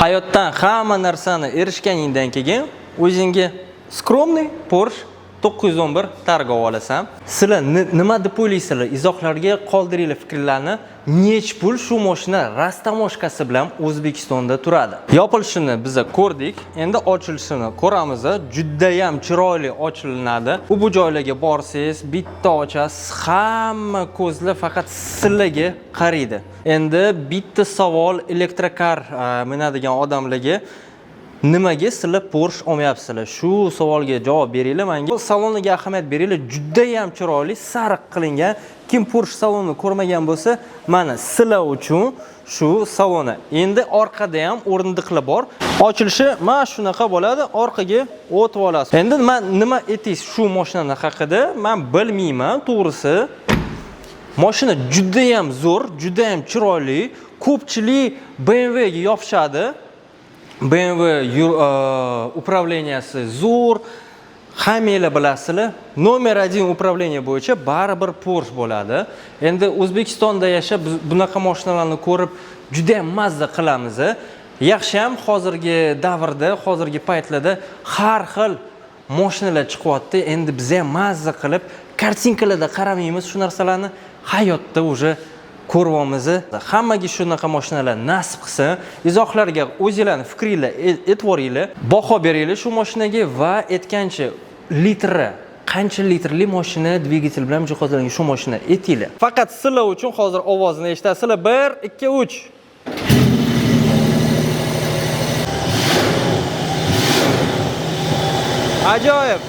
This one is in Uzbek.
Hayotdan hamma narsani erishganingdan keyin o'zingga скромный Porsche 911 Targa olasan. Sizlar nima deb o'ylaysizlar? Izohlarga qoldiringlar fikrlarni. Nech pul shu mashina растаможка si bilan O'zbekistonda turadi? Yopilishini biz ko'rdik. Endi ochilishini ko'ramiz. Juda ham chiroyli ochilinadi. U bu joylarga borsangiz, bitta ochasiz, hamma ko'zlar faqat sizlarga qaraydi. Endi bitta savol elektrokar minadigan odamlarga: nimaga sizlar Porsche olmayapsizlar? Shu savolga javob beringlar menga. Saloniga ahamiyat beringlar, juda ham chiroyli, sariq qilingan. Kim Porsche salonini ko'rmagan bo'lsa, mana sizlar uchun shu saloni. Endi orqada ham o'rindiqlar bor. Ochilishi mana shunaqa bo'ladi, orqaga o'tib olasiz. Endi man nima aytaysiz shu mashinani haqida? Men bilmayman, to'g'risi. Mashina juda ham zo'r, juda ham chiroyli. Ko'pchilik BMW ga yopishadi. BMW управления si zo'r. Hammanglar bilasizlar, номер 1 управление bo'yicha baribir Porsche bo'ladi. Endi O'zbekistonda yashab biz bunaqa mashinalarni ko'rib juda ham mazza qilamiz. Yaxshi ham hozirgi davrda, hozirgi paytlarda har xil mashinalar chiqyapti. Endi biz ham mazza qilib картинка larda qaramaymiz shu narsalarni, hayotda уже ko'ryapmiz. Hammaga shunaqa mashinalar nasib qilsin. Izohlarga o'zinglarni fikringlar aytvoringlar, baho beringlar shu mashinaga va aytgancha litri qancha litrli mashina dvigatel bilan jihozlangan shu mashina aytinglar. Faqat sizlar uchun hozir ovozini eshitasizlar. 1 2 3. Ajoyib.